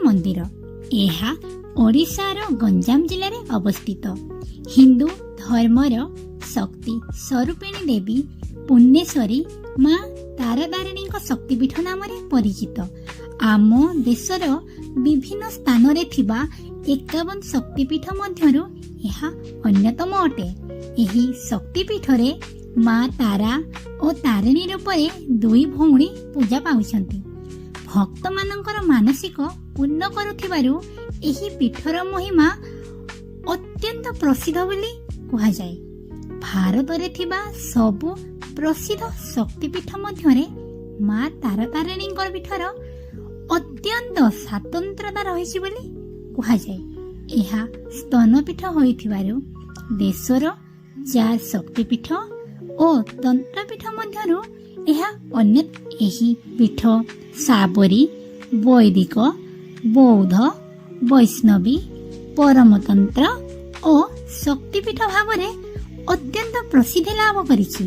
ମନ୍ଦିର। ଏହା ଓଡ଼ିଶାର ଗଞ୍ଜାମ ଜିଲ୍ଲାରେ ଅବସ୍ଥିତ। ହିନ୍ଦୁ ଧର୍ମର ଶକ୍ତି ସ୍ୱରୂପିଣୀ ଦେବୀ ପୁଣ୍ୟେଶ୍ୱରୀ ମା ତାରାତାରିଣୀଙ୍କ ଶକ୍ତିପୀଠ ନାମରେ ପରିଚିତ। ଆମ ଦେଶର ବିଭିନ୍ନ ସ୍ଥାନରେ ଥିବା 51 ଶକ୍ତିପୀଠ ମଧ୍ୟରୁ ଏହା ଅନ୍ୟତମ ଅଟେ। ଏହି ଶକ୍ତିପୀଠରେ ମା ତାରା ଓ ତାରିଣୀ ରୂପରେ ଦୁଇ ଭଉଣୀ ପୂଜା ପାଉଛନ୍ତି। ଭକ୍ତମାନଙ୍କର ମାନସିକ ପୂର୍ଣ୍ଣ କରୁଥିବାରୁ ଏହି ପୀଠର ମହିମା ଅତ୍ୟନ୍ତ ପ୍ରସିଦ୍ଧ ବୋଲି କୁହାଯାଏ। ଭାରତରେ ଥିବା ସବୁ ପ୍ରସିଦ୍ଧ ଶକ୍ତିପୀଠ ମଧ୍ୟରେ ମା ତାରାତାରିଣୀଙ୍କ ପୀଠର ଅତ୍ୟନ୍ତ ସ୍ୱାତନ୍ତ୍ରତା ରହିଛି ବୋଲି କୁହାଯାଏ। ଏହା ସ୍ତନପୀଠ ହୋଇଥିବାରୁ ଦେଶର ଚାର ଶକ୍ତିପୀଠ ଓ ତନ୍ତ୍ରପୀଠ ମଧ୍ୟରୁ ଏହା ଅନ୍ୟ। ଏହି ପୀଠ ଶାବରୀ, ବୈଦିକ, ବୌଦ୍ଧ, ବୈଷ୍ଣବୀ, ପରମତନ୍ତ୍ର ଓ ଶକ୍ତିପୀଠ ଭାବରେ ଅତ୍ୟନ୍ତ ପ୍ରସିଦ୍ଧି ଲାଭ କରିଛି।